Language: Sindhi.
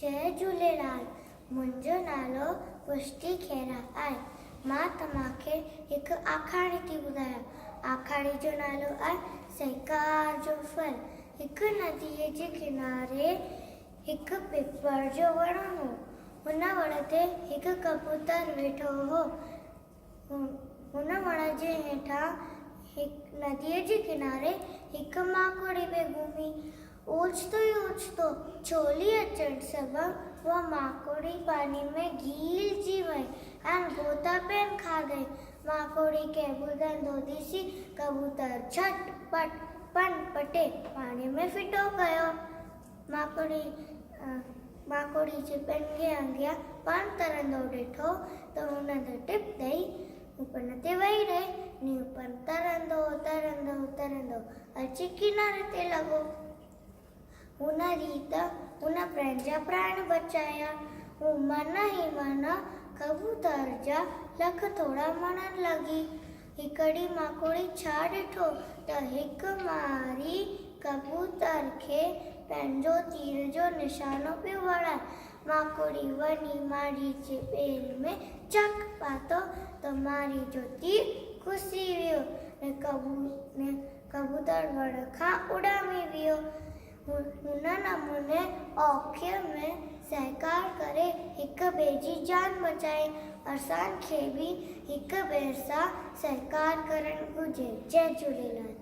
جئي جهوليلال، منهنجو نالو پشتي کيرا آهي. مان توهان کي هڪ آکاڻي ٿي ٻڌايان. آکاڻي جو نالو آهي سهڪار جو ڦل. هڪ نديء جي ڪناري هڪ پپر جو وڻ هو. هن وڻ تي هڪ ڪبوتر ويٺو هو. هن وڻ جي هيٺان هڪ نديء جي ڪناري هڪ ماڪوڙي پئي گهمي. اوچتو ئي اوچتو ڇولي اچڻ سبب اها ماڪوڙي پاڻي ۾ گهيلجي وئي ۽ غوطا پڻ کاڌائين. ماڪوڙي کي ٻڏندو ڏسي ڪبوتر جهٽ پٽ پن پٽي پاڻي ۾ ڦٽو ڪيو. ماڪوڙي ماڪوڙي جي پن کي اڳيان پاڻ ترندو ڏٺو ته هن تي ٽپ ڏئي هو پن تي ويهي رهي. نيو پن ترندو ترندو ترندو اچي ڪناري تي لڳو. هن ريت هن پنهنجا پراڻ بچايا. هو من ئي من ڪبوتر جا لک ٿورا مڃڻ لڳي. هڪڙي ماڪوڙي ڇا ڏٺو ته هڪ ماري ڪبوتر کي پنهنجو تير جو نشانو پيو بڻائي. ماڪوڙي وڃي ماري جي پير ۾ چڪ پاتو ته ماري جو تير گهسي ويو ۽ ڪبوتر وڻ کان اڏامي ويو. هن نموني اوکيء ۾ سهڪار ڪري هڪ ٻئي جي جان بچائي. اسان کي به هڪ ٻئي سان سهڪار ڪرڻ گهرجي. جئي جهوليلال.